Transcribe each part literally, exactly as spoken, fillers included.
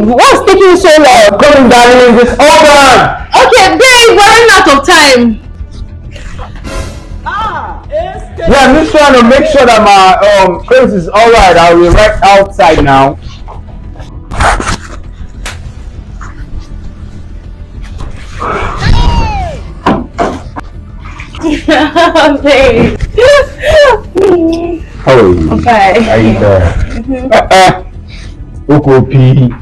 What's taking so long? Coming, darling, just hold on. Okay, babe, we're running out of time. Yeah, I'm just trying to make sure that my um place is all right. I'll be right outside now. Babe. How are you? Okay. How you doing? Uh-uh. Okopi.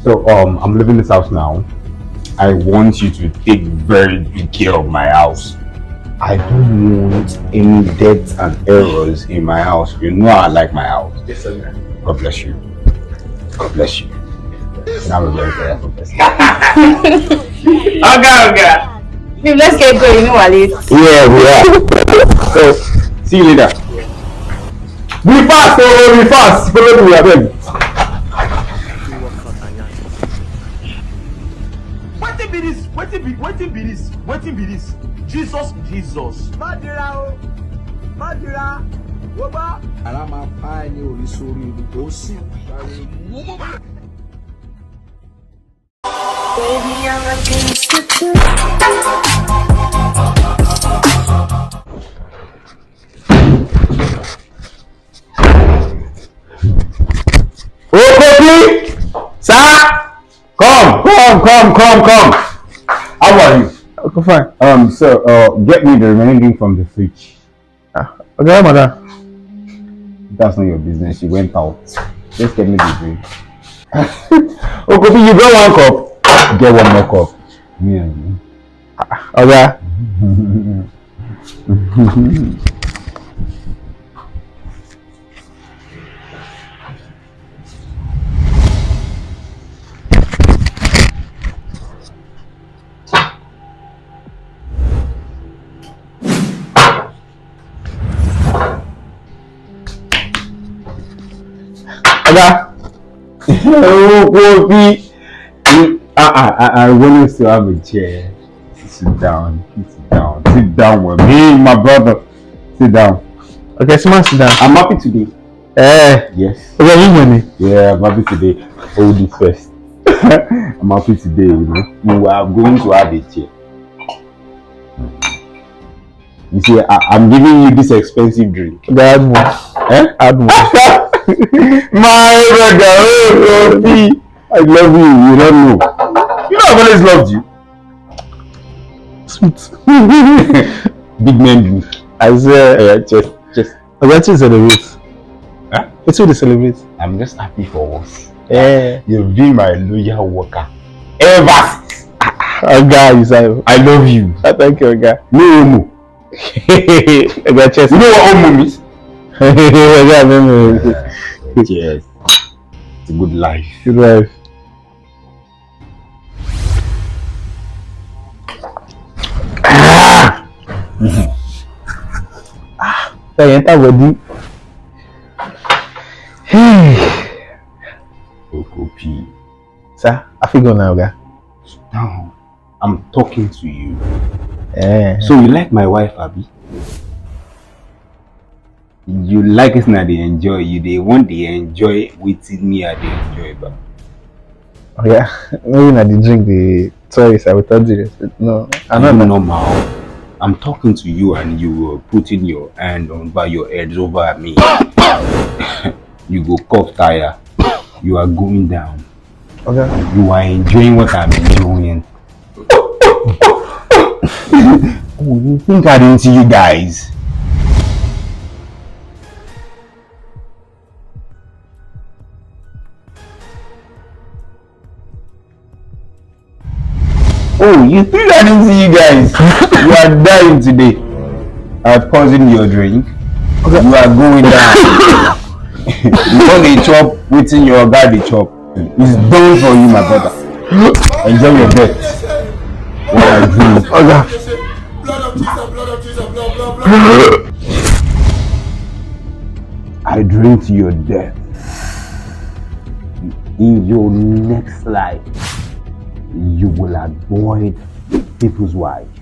So um, I'm leaving this house now. I want you to take very good care of my house. I don't want any debts and errors in my house. You know I like my house. Yes, sir. God bless you. God bless you. And I'm a very prayerful person. Oga, oga. Babe, let's get going. You know we're late. Yeah, we are. So, see you later. Be fast, oh, be fast. Follow me, abeg. Wetin be this? Wetin be wetin be this? Wetin be this? Jesus, Jesus. Má dira o. Má dira. Wo bá. Ara máa pa ẹni orí sórí ibi tó sì. Baby, I'm against the truth. Okopi! Sir! Come, come, come, come, come. How are you? Okay, fine. Um, so, uh, get me the remaining drink from the fridge. Ah, okay, madam. That's not your business. You went out. Just get me the drink. Okopi, you got one cup. Get one more cup. Me and you. Ah, okay. Oga. Oh, Kofi. You, I, I, I, I want us to have a chair. Sit down. Sit down. Sit down with me, my brother. Sit down. Okay, so man, sit down. I'm happy today. Eh. Yes. Okay, you money. Yeah, I'm happy today. Hold it first. I'm happy today, you know. You are going to have a chair. You see, I, I'm giving you this expensive drink. God, add more. Eh? Add more. My brother, oh, oh, me. I love you. You don't know. You know I've always loved you. Sweet. Big man drink. I say, uh, cheers, cheers. Oga, wetin you celebrate? Huh? Wetin you dey celebrate? I'm just happy for us. Eh. You've been my loyal worker ever since. Oga, you say I love you. Ah, thank you, Oga. No homo. Oga, cheers. You know what homo means? Oga, no, no. Uh, cheers. It's a good life. Good life. Ah! Ah, I enter body. Hey. Okopi. Sir, I fit go now, oga. Sit down. I'm talking to you. Eh. So you like my wife, abi? You like it now, they enjoy. You they want they enjoy wetin me I dey enjoy, but yeah, maybe na the drink, the tourist. I will tell you. No, I you know that. Normal. I'm talking to you, and you were putting your hand on by your head over me. You go cough tire. You are going down. Okay. You are enjoying what I'm enjoying. Oh, you think I didn't see you guys? Oh, you think I didn't see you guys? You are dying today. I've poisoned your drink. Okay. You are going down. You want to chop within your body chop. It's done for you, my brother. Enjoy your death. What I do. Oga. I drink to your death. In your next life, you will avoid people's wives.